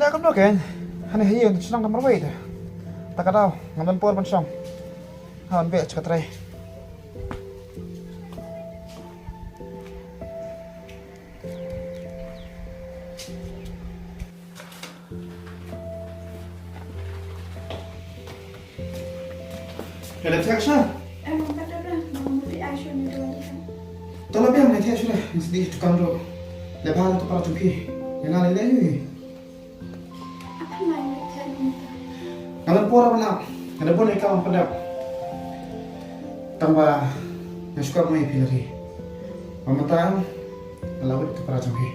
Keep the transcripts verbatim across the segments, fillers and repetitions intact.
Da kam no ken. Hane hayu shnong ka marwei da. Ta ka daw ngam don por ban shong. Han be chka trai. Hello, Taksha. Em, kata dah, mau mesti Aisyah ni dua ni kan. Tolong biar nanti Aisyah dah, mesti tukang tu. Lepas tu para jumpa. Yang lain dah ni. Apa main chat ni? Kalau pura mana? Ada pun ikan apa dah? Tambah yang suka main pilih. Mama tang, ngalawit ke para jumpa.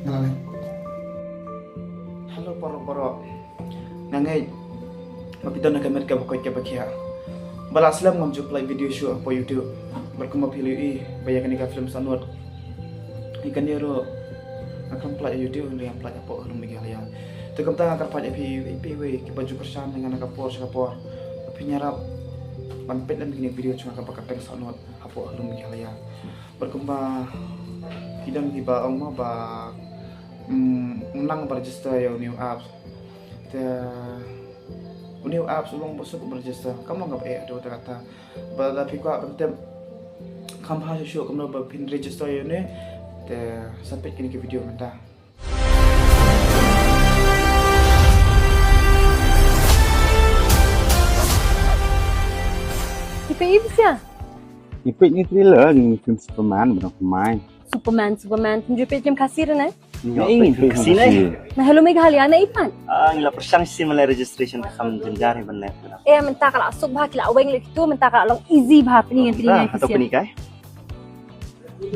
Ngalang. Hello, para-para. Nga ngeit ba phi don ha ka met kaba koit kaba khiah. Ba la slem ngam ju pynlait video shuh hapoh YouTube. Bad kumba phi la ïohi ba ïa kane ka film Sahnut, ïa kane ruh nga khlem pynlait ha YouTube, hynrei nga pynlait hapoh Hello Meghalaya. Te kumta nga kyrpad ïa phi, ïa phi wei kiba ju kyrshan ïa nga na ka por sha ka por, ba phin ïarap ban peit lem kane ka video jong nga kaba kyrteng Sahnut hapoh Hello Meghalaya. Bad kumba ki don kiba ong mo ba, mm, nang ba register ïa une u apps. Te une u apps u long ba suk ba register. Kam long kaba eh haduh katta katta. Ba lada phi kwah ban tip kham bha shuh shuh kumno ba phin register ïa une, te sa peit kane ka video mynta. Ipe ibsa? Ipe ni trailer jong film Superman ba dang kumne. Superman, Superman, pynjur peit film Khasi re ne? Ïa, ïa, peit film Khasi ne? Na Hello Meghalaya ne ipan? Ah, ngi la pyrshang shisien ban leh registration, kham jynjar hi ban leh. Eh, mynta ka la suk bha, ki la weng leh kitu, mynta ka la long easy bha, pyni ngan pyni ngan pynshai.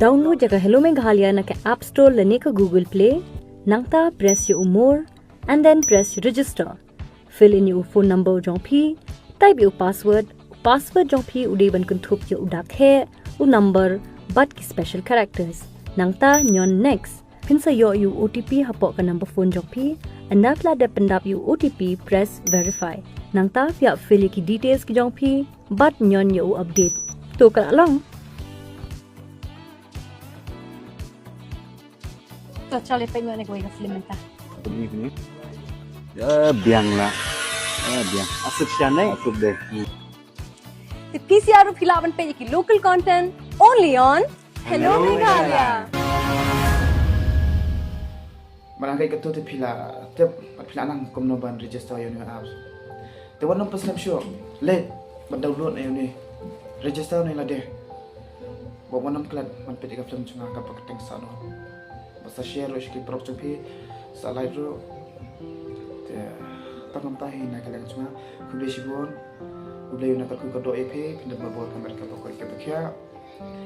Download ïa ka Hello Meghalaya na ka App Store lane ka Google Play. Nangta press ïa u more and then press register. Fill in ïa u phone number jong phi, type ïa u password, u password jong phi u dei ban kynthup ïa u dak heh, u number, bad ki special characters. Nangta ñion next. Phin sa ïoh ïa u O T P hapoh ka number phone jong phi, and nangta lada pyndap ïa u O T P, press verify. Nangta phi hap fill ïa ki details ki jong phi, bad ñion ïa u update. To ka la long. To, Charlie, peit noh ïa kawei ka film mynta. Ini, ini. Ya, biang lah. Ya, biang. Asup sha ne? Asup deh. Hmm. Te phi sa ruh phi lah ban peit ïa ki local content only on Hello Meghalaya. Mynta ka tu te phi la tip, bad phi la nang kumno ban register ïa une u apps. Te wat nym pynslem shuh, leit ban download ïa une. Register ïa une lade. Wat nym klet ban peit ïa ka film jong nga kaba kyrteng Sahnut. Bad sa share ruh sha ki paralok jong phi, sa like ruh. Te tang kumta hi na ka liang jong nga. Khublei shibun. Khublei na ka kyrkhu ka doh ïa phi, phin don babun ka met kaba koit kaba khiah.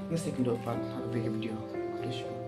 Ngin sa ïakynduh pat ha kawei ka video. Khublei shibun.